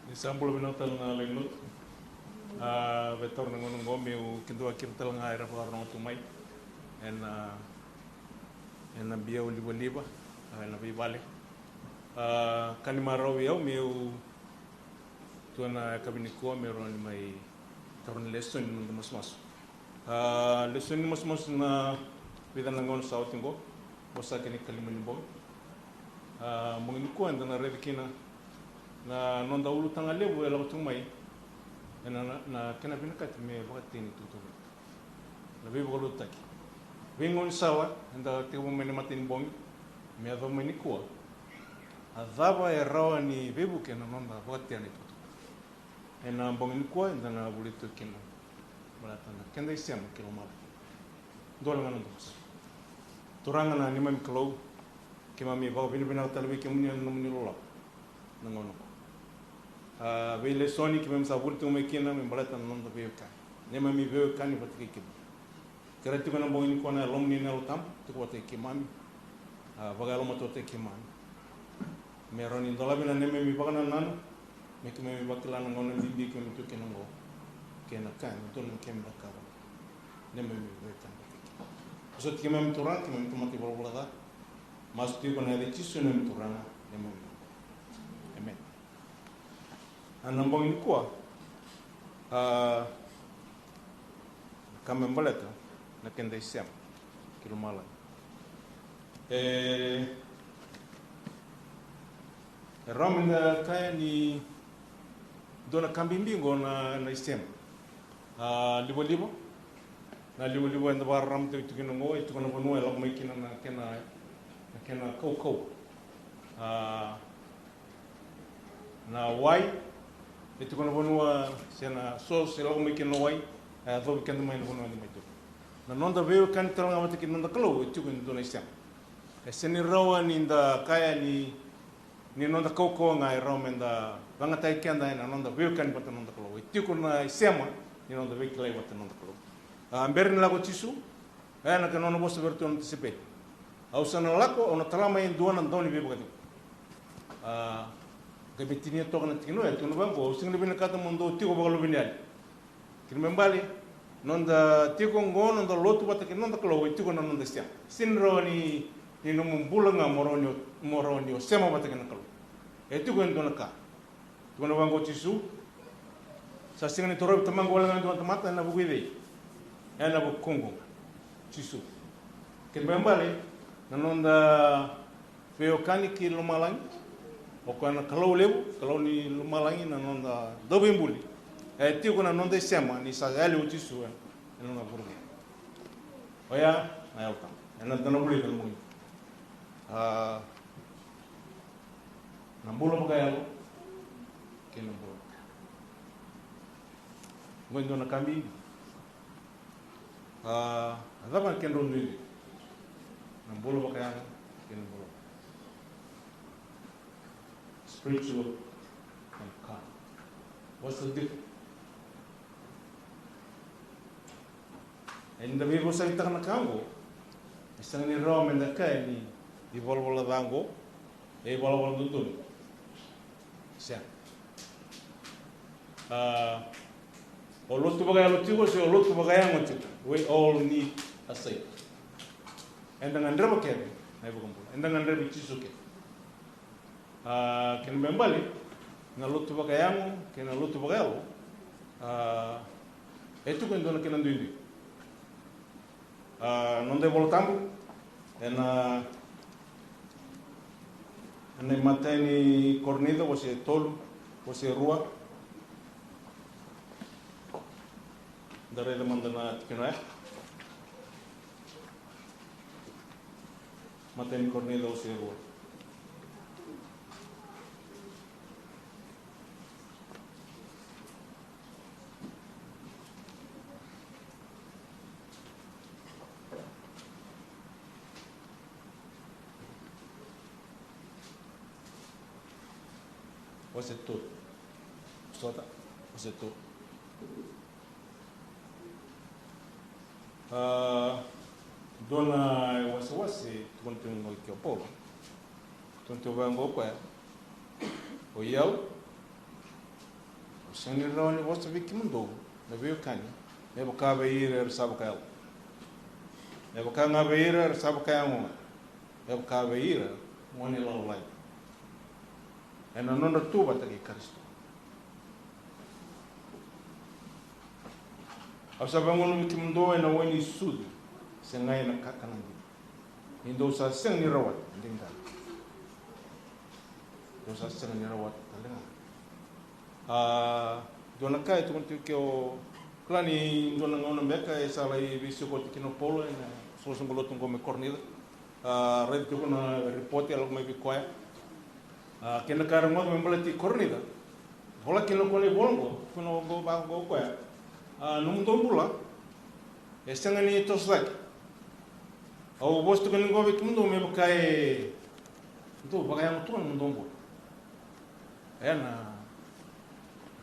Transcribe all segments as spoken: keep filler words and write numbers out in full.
Ni sa bula vinaka tale na lewe ni lotu. A, vei taura na gauna oqo meu kidavaki ira tale ga era vakarorogo tu mai ena, ena biau livaliva, a, ena veivale. A, ka ni marau vei au meu tu ena yakavi nikua meu rawa ni mai taura na lesoni ni noda masumasu. A, lesoni ni masumasu na vica na gauna sa oti oqo, oqo sa kena ikalima ni bogi. A, bogi nikua eda na raica kina na noda ulutaga levu e lako tu mai ena, na, na kena vinakati me vakateni tukutuku na veivakalotutaki. Veigaunisala eda tekivu mai na matai ni bogi me yacova mai nikua. A cava e rawa ni veivuke na noda vakateni tukutuku? Ena bogi nikua eda na vuli tu kina baleta na keda isema ki lomalagi. Dua na gauna dosi. Turaga na neimami Kalou, keimami vakavinavinaka tale vei kemuni ena nomuni loloma na gauna oqo. A, veilesoni keimami sa vuli tu mai kina me baleta na noda veiwekani, neimami veiwekani vata kei kemuni. Kerea tiko ena bogi nikua na Yalomuni na Yalo Tabu tiko vata kei keimami. A, vakayalomatuataki keimami me rawa ni dolavi na neimami vakanananu, me keimami vakila na gauna bibi keimami tu kina oqo kei na ka e dodonu me keimami cakava. Neimami veiwekani vata kei keimami. Vosoti keimami Turaga, keimami tamata ivalavala ca. Masu tiko ena yaca i Jisu neimami Turaga, neimami Kalou. Emeni. A, na bogi nikua, a, ka me baleta na keda isema ki lomalagi. E, e rawa meda kaya ni dua na ka bibi oqo na, na isema. A, livaliva, na livaliva eda vakararamataki tu kina oqo, e tiko na vanua e lako mai kina na kena, na kena kaukauwa. A, na wai, e tiko na vanua se na source e lako mai kina na wai, e yacovi keda mai na vanua eda mai tu. Na noda veiwekani tale ga vata kei na noda Kalou e tiko e dua na isema. E sega ni rawa ni da kaya ni, ni noda kaukauwa ga e rawa meda vagataki keda ena noda veiwekani vata na noda Kalou. E tiko na isema ni noda veikilai vata na noda Kalou. A, bera ni lako o Jisu, e, na kena nona vosa vei iratou na tisaipeli. Au sa na lako, au na tala mai e dua na dau ni veivakacegu. A, qai me tinia toka na tikina oya, tukuna vaqo, au sega ni vinakata mo dou tiko vakaluveniyali. Kena ibalebale, noda tiko oqo, noda lotu vata kei na noda Kalou, e tiko na noda isema. Sega ni rawa ni, ni nomu bula ga mo rawa ni o, mo rawa ni o sema vata kei na Kalou. E tiko e dua na ka. Tukuna vaqo o Jisu, sa sega ni torovi Tamaqu wale ga e dua na tamata ena vuku i cei? Ena vukuqu ga. Jisu. Kena ibalebale, na noda veiwekani ki lomalagi, o koya na Kalou levu, Kalou ni lomalagi, na noda dauveibuli. E tiko na noda isema ni sa yali o Jisu ena, ena nona vuravura. Oya na Yalo Tabu. Ena, eda na vulica na bogi. A, na bula vakayalo kei na bula vakayalo. Oqo e dua na ka bibi. A, a cava na kedrau duidui? Na bula vakayalo kei na bula vakayalo. Spiritual and carnal. What's the difference? E, ni da veivosakitaka na ka oqo, e sega ni rawa meda kaya ni ivalavala ca oqo e ivalavala dodonu. Sega. A, o lotu vakayalo tiko se o lotu vakayago tiko, we all need a Savior. Eda gadreva kece na iVakabula, eda gadreva Jisu kece. A, kena ibalebale, na lotu vakayago kei na lotu vakayalo, a, e tiko e dua na kena duidui. A, noda iVola Tabu ena, ena imatai ni Korinica, wase tolu, wase rua. Da raica mada na tikina oya. Matai ni Korinica wase rua. Wase tolu. Sota, wase tolu. A, dua na iwasewase tukuna tiko qo o Paula. Tukuna tiko vaqo o koya, o i au, Sega ni rawa ni vosa vei kemudou na veiwekani me vaka vei ira era sa vakayalo, me vaka ga vei ira era sa vakayago ga, me vaka vei ira gone lailai, ena nodra tu vata kei Karisito. Au sa vagunuvi kemudou ena wai ni sucu, se ga ena kakana dina, ni dou sa sega ni rawata, dina ga, dou sa sega ni rawata tale ga. A, dua na ka e tukuna tiko ke o kila ni dua na gauna beka e sa lai veisikoti kina o Paula ena soqosoqo lotu oqo mai Korinica. A, raica tiko na ripoti e lako mai vei koya. A, kei na ka e rogoca me baleti Korinica. Vola kina o koya na ivola oqo, tukuna oqo vaka oqo o koya. A, nomudou bula e sega ni toso cake. Au vosa tiko ni oqo vei kemudou me vaka e dou vakayago tu ga na nomudou bula. Ena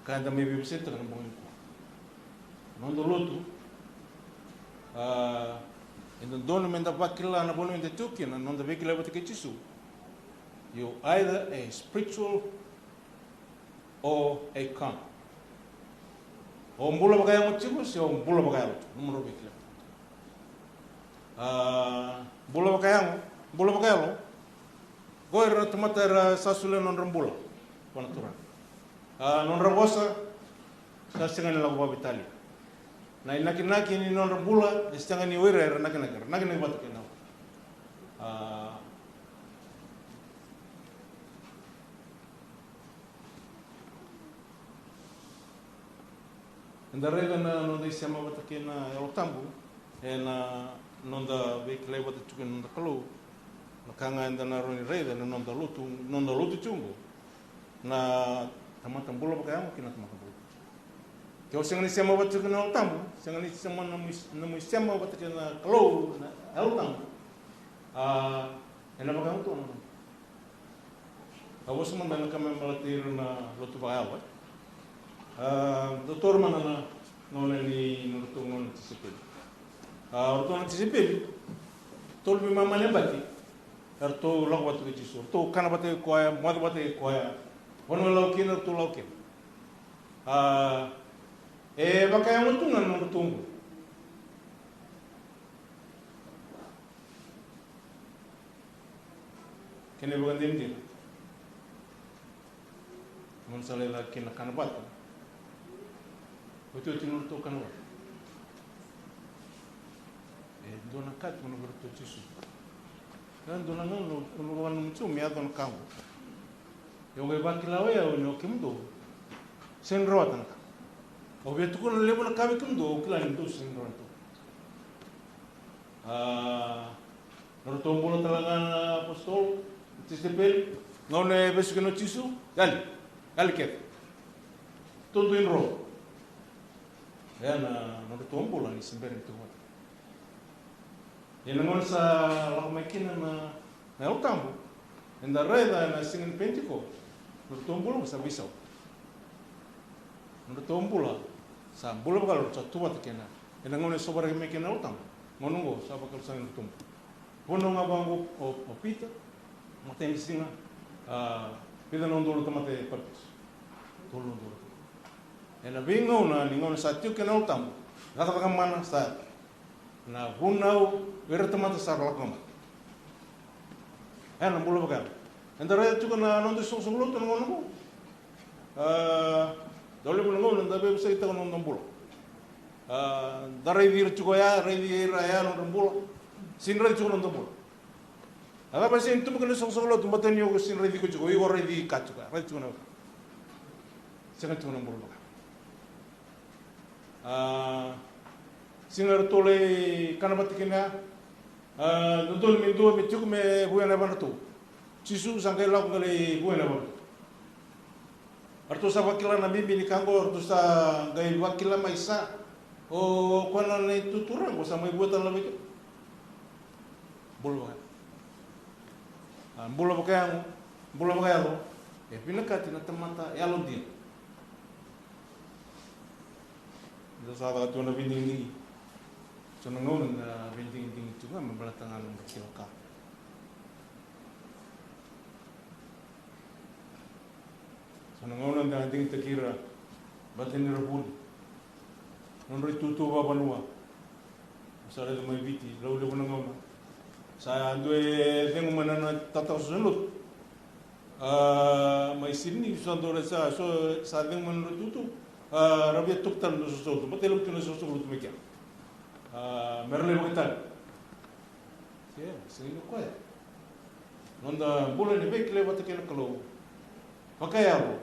ka eda mai veivasaitaka na bogi nikua. Noda lotu, a, e dodonu meda vakila na vanua eda tiko kina, noda veikilai vata kei Jisu. You either a spiritual or a carnal. O bula vakayago tiko se o bula vakayalo tiko, nomudrau veikilai. A, bula vakayago, bula vakayalo. Ko ira na tamata era sa solia na nodra bula vua na Turaga. A, nodra vosa sa sega ni lako vakaveitalia. Na inakinaki ni nodra bula e sega ni o ira era nakinaki, era nakinaki vata kei na, a, eda raica na noda isema vata kei na Yalo Tabu ena noda veikilai vata tiko na noda Kalou. Na ka ga eda na rawa ni raica ena noda lotu, noda lotu tiko oqo, na tamata bula vakayago kei na tamata bula. Ke o sega ni sema vata tiko na Yalo Tabu, sega ni sema na nomu is-, nomu isema vata kei na Kalou, na Yalo Tabu, a, ena vakayago tu na noda. A, vosa mada na ka me baleti ira na lotu vakayalo, e. A, dodonu mada na gauna ni nodratou gauna na tisaipeli. A, o ratou na tisaipeli, tolu veimama na yabaki, eratou lako vata kei Jisu, eratou kana vata kei koya, moce vata kei koya. Vanua e lako kina, eratou lako kina. A, e vakayago tu ga na nodratou bula. Kena ivakadinadina, gauna sa lai caka kina na kana vata, otioti ni nodratou kana vata, e dua na ka tukuna vei iratou o Jisu. E dua na gauna au na vakananuma tiko me yaco na ka oqo. Au qai vakila o yau ni o kemudou sega ni rawata na ka. Au via tukuna levu na ka vei kemudou, au kila ni dou sega ni rawata. A, nodratou bula tale ga na apositolo, na tisaipeli, gauna e vesu kina o Jisu, yali, yali kece. Ratou dui dro. Ia na nodratou bula ni se bera ni tu vata. Ia na gauna sa lako mai kina na, na Yalo Tabu, eda raica ena siga ni Penitiko, nodratou bula sa veisau. Nodratou bula sa bula vakayalo, sa tu vata kei na, ena gauna e sovaraki mai kina na Yalo Tabu. Gauna oqo sa vakayalo sara nodratou bula. Vanua ga vaqo o, o Pita, matai ni siga, a, vica na udolu na tamata e papitaiso. Tolu na udolu. Ena veigauna ni gauna sa tiko kina na Yalo Tabu, cakacaka mana sa na vunau vei ira tamata sa lako mai. Ena bula vakayalo. Eda raica tiko na noda isoqosoqo lotu na gauna oqo. A, dau levu na gauna da veivosakitaka na noda bula. A, da raici ira tiko ya, raici ira ya na nodra bula. Sega ni raici tiko na noda bula. A cava e sega ni tubu kina na isoqosoqo lotu, baleta ni o sega ni raici iko tiko, iko raici ka tiko, raici tiko na, sega tiko na bula vaka. A, siga eratou lai kana vata kina, a, dodonu me dua me tiko me vuya na yavadratou. Jisu sa qai lako qai lai vuya na yavadratou. Eratou sa vakila na bibi ni ka oqo, eratou sa qai vakila mai sa o koya na nona ituturaga oqo sa mai vuya tale na vei keda. Bula vaka, a, bula vakayago, bula vakayalo, e vinakati na tamata yalodina. Da sa caka tu na veidigidigi. So na gauna da veidigidigi tu ga me baleta ga na noda kila ka. So na gauna da digitaki ira Baleta ni ra vuli. Nodra itutu vakavanua. Sa raica mai Viti, rau levu na gauna. Sa dua e cegu mai na nona tatakaso ni lotu. A, mai Sydney, sa dua sa, so, sa cegu mai na nodra itutu. A, ra via toka tale na sosoga lotu. Baleta e levu tu na sosoga lotu mai kea. A, me ra lai vakaitavi. Ia, sega ni o koya. Noda bula ni veikilai vata kei na Kalou. Vakayalo.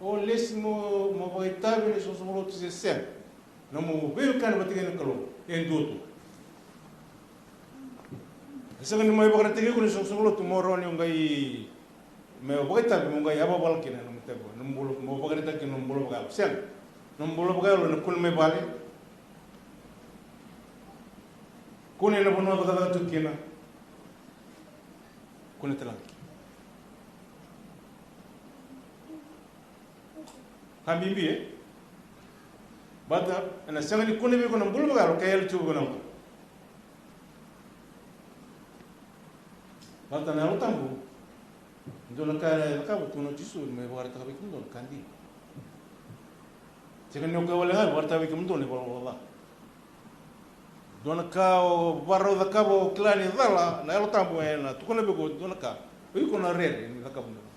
O lesi mo, mo vakaitavi ena soqosoqo lotu se sega. Nomu veiwekani vata kei na Kalou e dua tu. E sega ni mai vakaraitaki iko ni soqosoqo lotu mo rawa ni o qai, me vakaitavi mo qai yavavala kina ena nomu itavi, nomu bula, mo vakaraitaki kina nomu bula vakayalo. Sega. Nomu bula vakayalo ena kune mai vale. Kune ena vanua cakacaka tu kina. Kune tale ga. Ka bibi, e? Baleta ena sega ni kune vei iko na bula vakayalo ke yali tu vei iko na bula. Baleta na Yalo Tabu, dua na ka e cakava, tukuna o Jisu me vakaraitaka vei kemudou na ka dina. Sega ni o koya wale ga e vakaraitaka vei kemudou na ivalavala ca. Dua na ka o vakarau cakava o kila ni cala, na Yalo Tabu ena tukuna vei iko dua na ka. O iko na rere ni cakava dua na ka.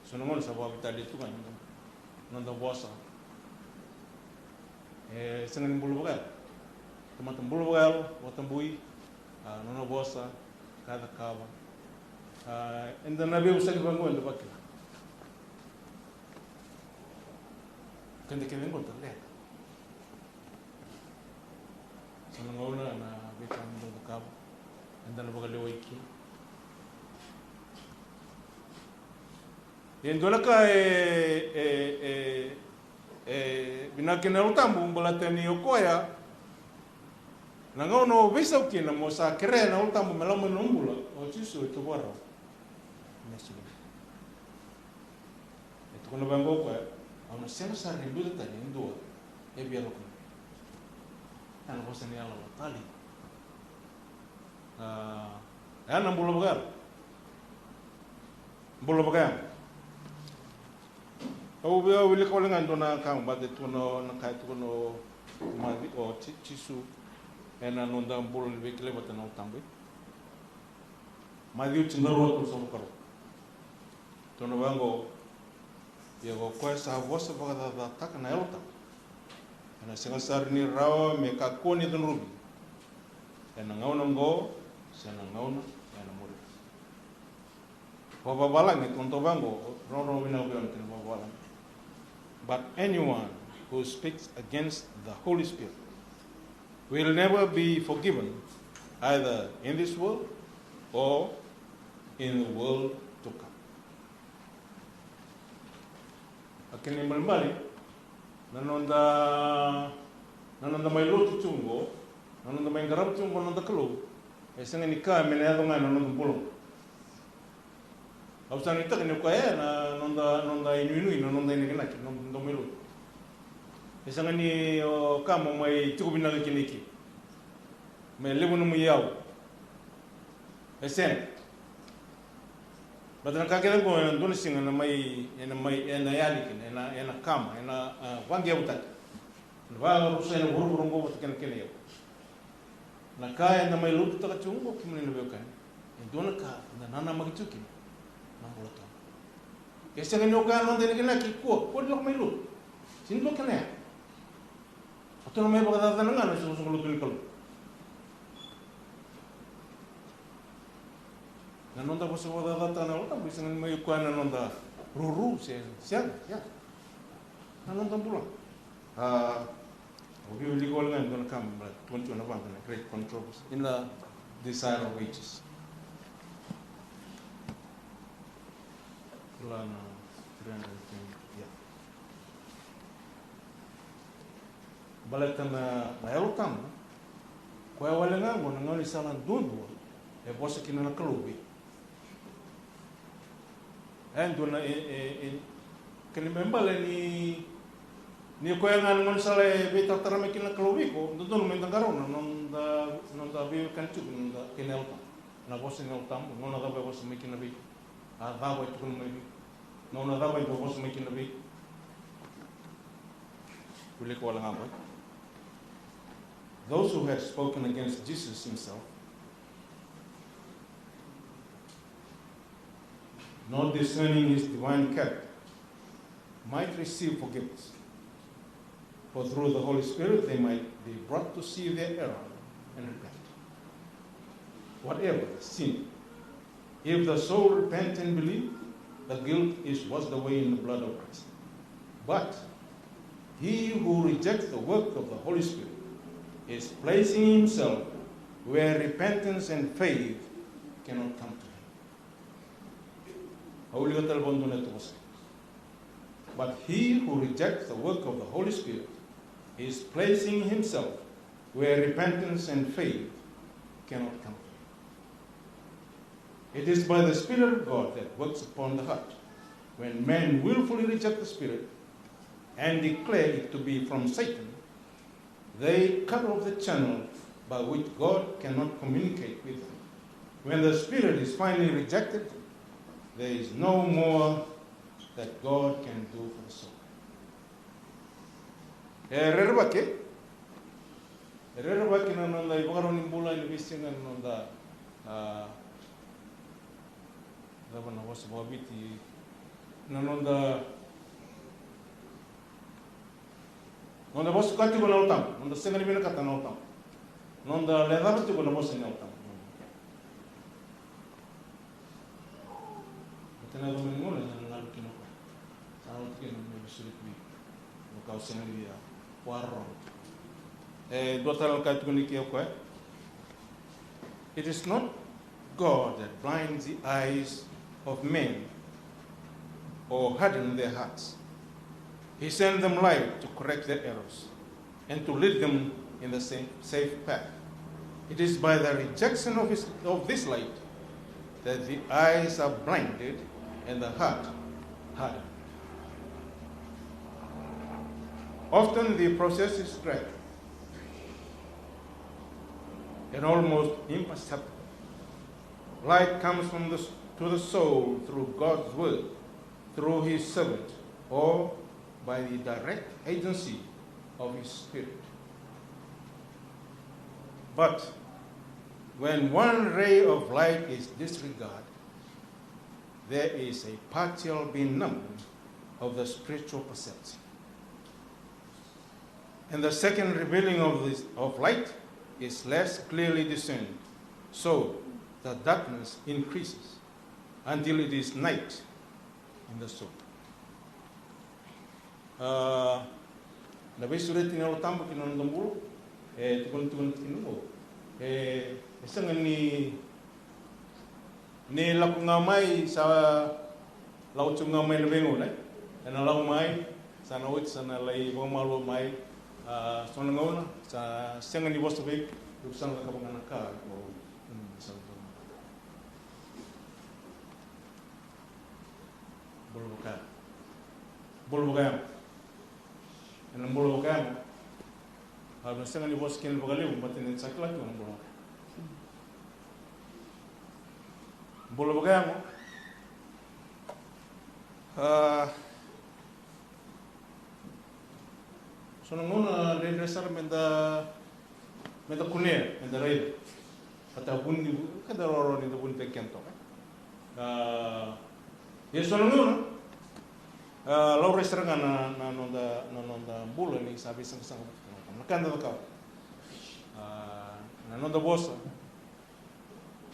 So na gauna sa vakavitalia tu ga na noda vosa. E sega ni bula vakayalo. Tamata bula vakayalo, vakatabui, a, nona vosa, ka e cakava. A, eda na veivosaki vaqo eda vakila. Keda kece qo da leqa. So na gauna na veika eda cakava, eda na vakalewai kina. E dua na ka e, e, e, e vinaka kina na Yalo Tabu, baleta ni o koya, na gauna o veisau kina mo sa kerea na Yalo Tabu me lako mai na nomu bula, o Jisu e tu vakarau. Me sulu. E tukuna vaqo o koya, au na sega sara ni biuta tani e dua e via lako mai. Ena vosa ni yalo tale. A, ena bula vakayalo. Bula vakayago. Au via, au wilika wale ga e dua na ka, baleta e tukuna na ka e tukuna o Maci-, o Ji-, Jisu ena noda bula ni veikilai vata na Yalo Tabu. Maciu tinikadua, tolusagavulu ka rua. Tukuna vaqo, ia ko koya sa vosa vakacacataka na Yalo Tabu, ena sega sara ni rawa me kakua ni cudruvi ena gauna oqo se na gauna ena muri. Vakavavalagi, tukuna vaqo, rogorogo vinaka vei au na kena vakavavalagi. But anyone who speaks against the Holy Spirit will never be forgiven, either in this world or in the world to come. A kena ibalebale, na noda, na noda mai lotu tu oqo, na noda mai qarava tu oqo na noda Kalou, e sega ni ka me na yaco ga ena noda bula. Au sa nuitaka ni o koya na noda, noda inuinui, na noda inakinaki, na noda mai lotu. E sega ni o ka mo mai tiko vinaka kina i ke. Me levu nomu iyau. E sega. Baleta na ka kece oqo ena dua na siga ena mai, ena mai, ena yali kina, ena, ena kama, ena, a, vaqeavutaki. Ena vakarusa ena vuravura oqo vata kei na kena iyau. Na ka eda mai lotutaka tiko oqo, kemuni na veiwekani, e dua na ka eda nanamaki tiko kina na bula tabu. Ke sega ni o koya na noda inakinaki, kua, kua ni lako mai lotu. Sega ni dua kena yaga. Ratou na mai vakacacana ga na soqosoqo lotu ni Kalou. Na noda vosa vakacacataka na Yalo Tabu, e sega ni mai koya na noda ruru se sega, ia. Na noda bula. A, au via wilika wale ga e dua na ka me tukuna tiko na vaqa na great controversy in the Desire of Ages. Kila na three hundred twenty, ia. Baleta na, na Yalo Tabu, koya wale ga oqo na gaunisala duadua e vosa kina na Kalou vei iko. E dua na, e, e, e, kena ibalebale ni, ni koya ga na gaunisala e veitaratara mai kina na Kalou vei iko, dodonu meda qarauna na noda, noda veiwekani tiko, noda kena Yalo Tabu. Na vosa ni Yalo Tabu, gauna cava e vosa mai kina vei iko. A cava e tukuna mai vei iko. Na nona cava e dau vosa mai kina vei iko? Wilika wale ga qo. Those who had spoken against Jesus himself, not discerning his divine character, might receive forgiveness. For through the Holy Spirit they might be brought to see their error and repent. Whatever the sin, if the soul repent and believe, the guilt is washed away in the blood of Christ. But he who rejects the work of the Holy Spirit is placing himself where repentance and faith cannot come to him. Au wilika tale vakadua na itovo sa. But he who rejects the work of the Holy Spirit is placing himself where repentance and faith cannot come to him. It is by the Spirit of God that works upon the heart. When men willfully reject the Spirit and declare it to be from Satan, they cut off the channel by which God cannot communicate with them. When the Spirit is finally rejected, there is no more that God can do for the soul. E rerevaki, e rerevaki na noda ivakarau ni bula ena veisiga, na noda, a, cava na vosa vakaviti, na noda, noda vosa koya tiko na Yalo Tabu, noda sega ni vinakata na Yalo Tabu, noda lecava tiko na vosa ni Yalo Tabu. Baleta na yaco mai ni gauna ena galu kina o koya. Sa na oti kina me veisureti vei iko. Vaka o sega ni via vakarorogo. E dua tale na ka e tukuni ke o koya. It is not God that blinds the eyes of men or harden their hearts. He sent them light to correct their errors and to lead them in the same safe path. It is by the rejection of, his, of this light that the eyes are blinded and the heart hardened. Often the process is gradual and almost imperceptible. Light comes from the, to the soul through God's word, through his servant, or by the direct agency of his spirit. But when one ray of light is disregarded, there is a partial benumbing of the spiritual perception. And the second revealing of, this, of light is less clearly discerned, so the darkness increases until it is night in the soul. A, na veisureti ni Yalo Tabu ki na noda bula, e tukuna, tukuna tiko kina qo. E, e sega ni, ni lako ga mai, sa lako tiko ga mai na veigauna, e? Ena lako mai, sa na oti, sa na lai vakamalua mai, a, so na gauna, sa sega ni vosa vei iko, iko sa na cakava ga na ka, iko, mm, sa na bula vakayago. Bula vakayago. Ena bula vakayago. Au na sega ni vosa kina vakalevu, baleta ni sa kila tu na bula vakayago. Bula vakayago. A, so na gauna dredre sara meda, meda kunea, meda raica. Ka da vuni, ka da roro ni da vunitaki keda toka. A, ia so na gauna, a, laurai sara ga na, na noda, na noda bula ni sa veisaqasaqa vata. Na ka da cakava. A, na noda vosa.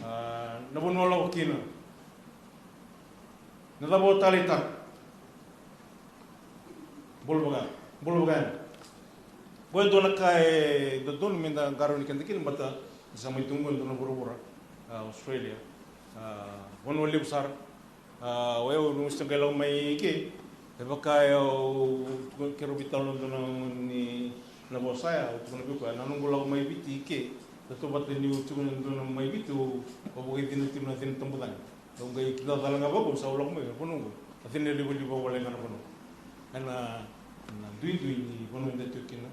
A, na vanua o lako kina. Na cava o taleitaka. Bula vaka, bula vaka yani. Qo e dua na ka e dodonu meda qarauni keda kina, baleta ni sa mai tu qo e dua na vuravura, a, Australia. A, vanua levu sara. A, o yau noqu se qai lako mai ke, e vaka e au tukuna, keirau veitalanoa ena dua na gauna ni na vosa ya, au tukuna vei koya, na noqu lako mai Viti ke, tautauvata niu tukuna e dua na mai Viti, au, au vakaicina tiko na cina tabucani. Au qai kidacala ga vaqo, sa au lako mai, vanua qo, a cina livaliva wale ga na vanua. Ena, na duidui ni vanua eda tiko kina,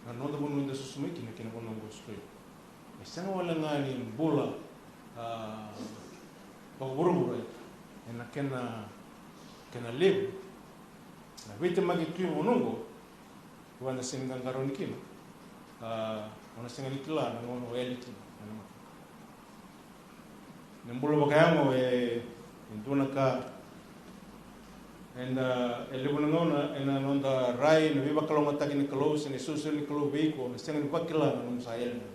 na noda vanua eda susu mai kina, kei na vanua qo Australia. E sega wale ga ni bula, a, vakavuravura ena kena Kena levu na veitemaki tu e vanua oqo, kevaka eda sega ni qaqarauni kina, a, o na sega ni kila na gauna o yali kina ena mate. Na bula vakayago e, e dua na ka eda, e levu na gauna ena noda rai na veivakalougatataki ni Kalou se na isolisoli ni Kalou vei iko, o na sega ni vakila na nomu sa yali na,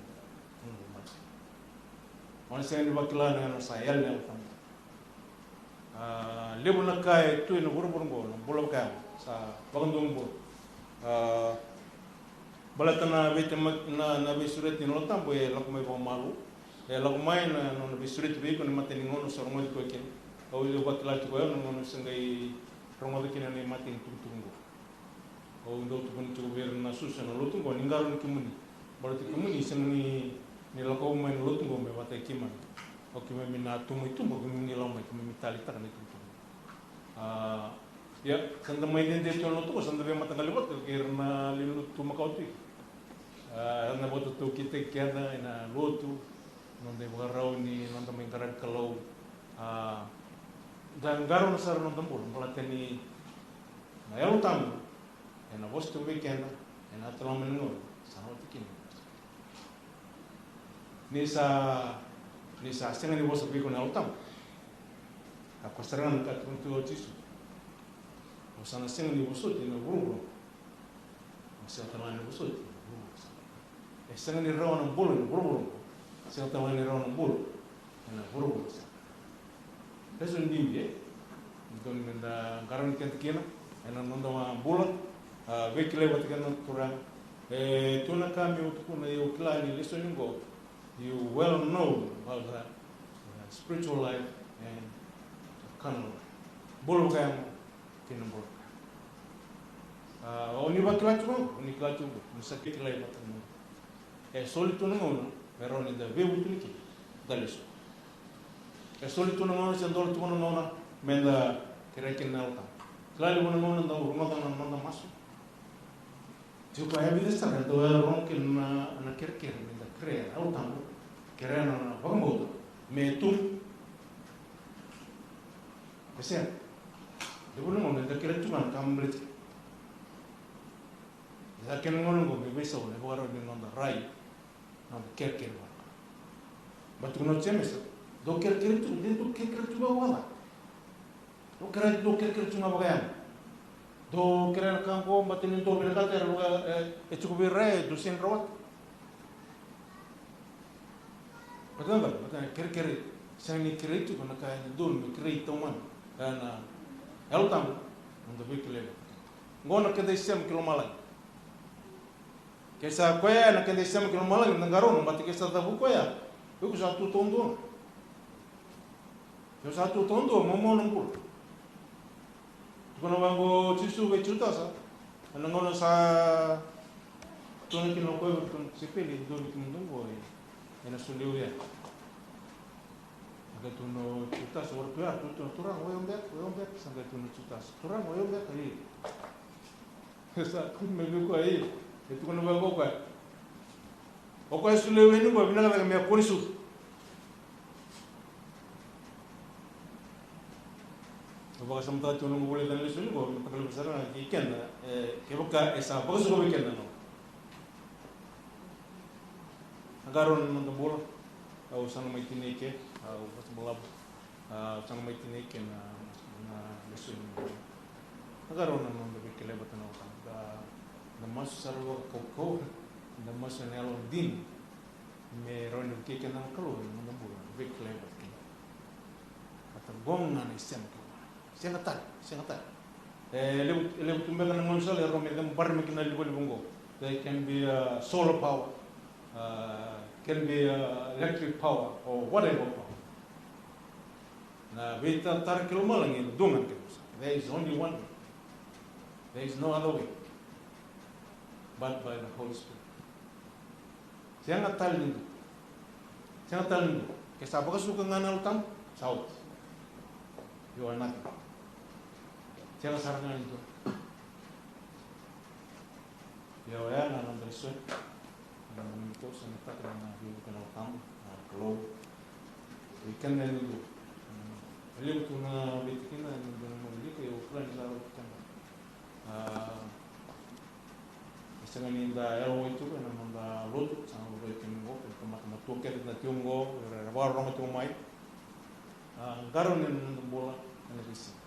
o na sega ni vakila na gauna sa yali na Yalo Tabu. A, levu na ka e tu ena vuravura oqo, na bula vakayago sa vakadomobula. A, baleta na veitema-, na, na veisureti ni Yalo Tabu e lako mai vakamalua. E lako mai na, na nona veisureti vei iko na imatai ni gauna o sa rogoci koya kina. Au vakila tiko o yau na gauna au se qai rogoca kina na imatai ni tukutuku oqo. Au dau tukuna tiko vei ira na susu ena lotu oqo, ni qarauni kemuni. Baleta kemuni sega ni, ni lako mai na lotu oqo me vata kei keimami. O keimami na tu mai tuba, o keimami ni lako mai, keimami taleitaka na itukutuku. A, ia, sa da mai dede tu ena lotu oqo, sa da veimataqali vata kei ira na lewe ni lotu makawa tu. A, era na vakatautaukitaki keda ena lotu, noda ivakarau ni noda mai qaravi Kalou. A, da qarauna sara na noda bula, baleta ni na Yalo Tabu ena vosa tu vei keda, ena tala mai na gauna sa na oti kina. Ni sa, ni sa sega ni vosa vei iko na Yalo Tabu, a, koya sara ga na ka tukuna tu o Jisu. O sa na sega ni vosoti ena vuravura. O sega tale ga ni vosoti ena vuravura. E sega ni rawa na bula ena vuravura. Sega tale ga ni rawa na bula ena vuravura. Lesoni bibi, e? Dodonu meda qarauni keda kina ena noda bula, a, veikilai vata kei na Turaga. E tu na ka meu tukuna, au kila ni lesoni oqo, you well know about the, uh, spiritual life and the carnal life. Bula vakayago kei na bula vakayago. A, o ni vakila tu oqo, o ni kila tu oqo, ni sa kilai vata na E soli tu na gauna me rawa ni da veivutuni kina, da lesu. E soli tu na gauna se dola tu na gauna me da kerea kina na Yalo Tabu. Kila levu na gauna da rogoca na noda masu. Tiko e evidence sara, da rogo kina na, na kerekere me da kerea na Yalo Tabu, kerea na, na vakabauta me tu. E sega. Levu na gauna da kerea tu ga na ka baleti. Sa kena gauna oqo me veisau na ivakarau ni noda rai, noda kerekere vaka. Ba tukuna o Jemesa, dou kerekere tu, de dou kerekere tu vaka. Dou kerea, dou kerekere tu ga vakayago. Dou kerea na ka oqo, baleta ni dou vinakata era vaka, e, e tiko vei ira, e dou sega ni rawata. Baleta na, baleta na kerekere, sega ni kerei tiko na ka e dodonu me kerei taumada. E na Yalo Tabu, noda veikilai vaka. Oqo na keda isema ki lomalagi. Ke sa koya na keda isema ki lomalagi, da qarauna, baleta ke sa cavuti koya, o iko sa tu taudua. Ke sa tu taudua, momo na bula. Tukuna vaqo o Jisu vei Jutasa, ena gauna sa tukuna kina o koya vei iratou na tisaipeli, e dua vei kemudou oqo, e, ena solia au yani. Sa qai tukuna o Jutasa, o iratou ya, tukuna, Turaga, o yau beka, o yau beka, sa qai tukuna o Jutasa, Turaga, o yau beka, io. Sa tukuna mai vei koya, io. E tukuna vaqo o koya. O koya e solia yani qo, vinaka cake me kua ni sucu. Au vakasamataka tiko na noqu voleka na lesoni qo, me takalevu sara ga kei keda, e, kevaka e sa vakasuka vei keda na. Na qarauna na noda bula, au sa na mai tinai ke, au vakabalavu. A, au sa na mai tinai ke na, na lesoni. Na qarauna na noda veikilai vata na wekada. Da, da masu sara vakakaukauwa, da masu ena yalodina. Me rawa ni vukei keda na Kalou ena noda bula, na veikilai vata kina. Baleta qo ga na isema kina. Sega tale, sega tale. E levu, e levu tu beka na gaunisala e rawa me cabara mai kina na livaliva oqo. There can be a solar power, uh, can be a electric power or whatever power. Na veitaratara ki lomalagi e dua ga na kena vosa. There is only one way. There is no other way but by the Holy Spirit. Sega tale ni dua. Sega tale ni dua. Ke sa vakasuka ga na Yalo Tabu, sa oti. You are nothing. Sega sara ga ni dua. Ia oya na noda lesoni. Na noda lesoni, sa na taka na veivuke na Yalo Tabu, na Kalou. Vei keda yani dua. E levu tu na veitikina ena dua na noda wilika, ia au kila ni sa rauti keda. A, e sega ni da yalo wai tu ena noda lotu, sa rauti keda oqo, keda tamata matua kece na tiko oqo, era vakarorogo tiko mai. A, qarauni na noda bula ena veisiga.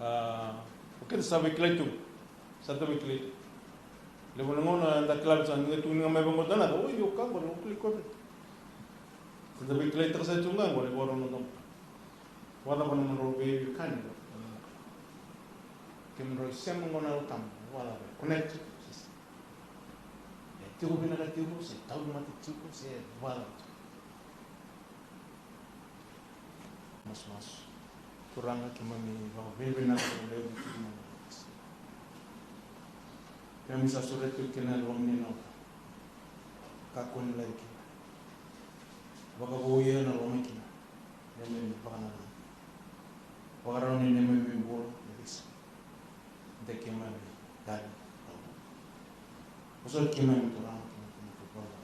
A, o keda sa veikilai tu, sa da veikilai tu. Levu na gauna da kila vei sa, ni da tukuni ga mai vaqo, da na, oi, o ka qo, o kila koya. Sa da veikilaitaka sara tu ga qo, ni vakarau na noda bula. Vakacava na nodrau veiwekani? Kemudrau sema qo na Yalo Tabu, vakacava? Connect tiko, se sega? E tiko vinaka tiko, se tauvimate tiko, se vakacava tiko? Masumasu. Turaga, keimami vakavinavinaka vakalevu tiko na. Keimami sa sureta tiko kina e loma ni Yalo Tabu. Kakua ni laivi kina. Vakavouya na loma kina. Neimami vakanananu. Vakarau ni neimami bula, na veisiga. De keimami tali. Vosoti keimami, Turaga, keimami, keimami, keimami.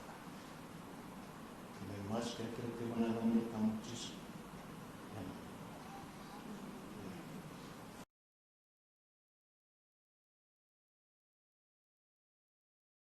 Keimami masu kei na kerekere ena yacamuni Tama o Jisu.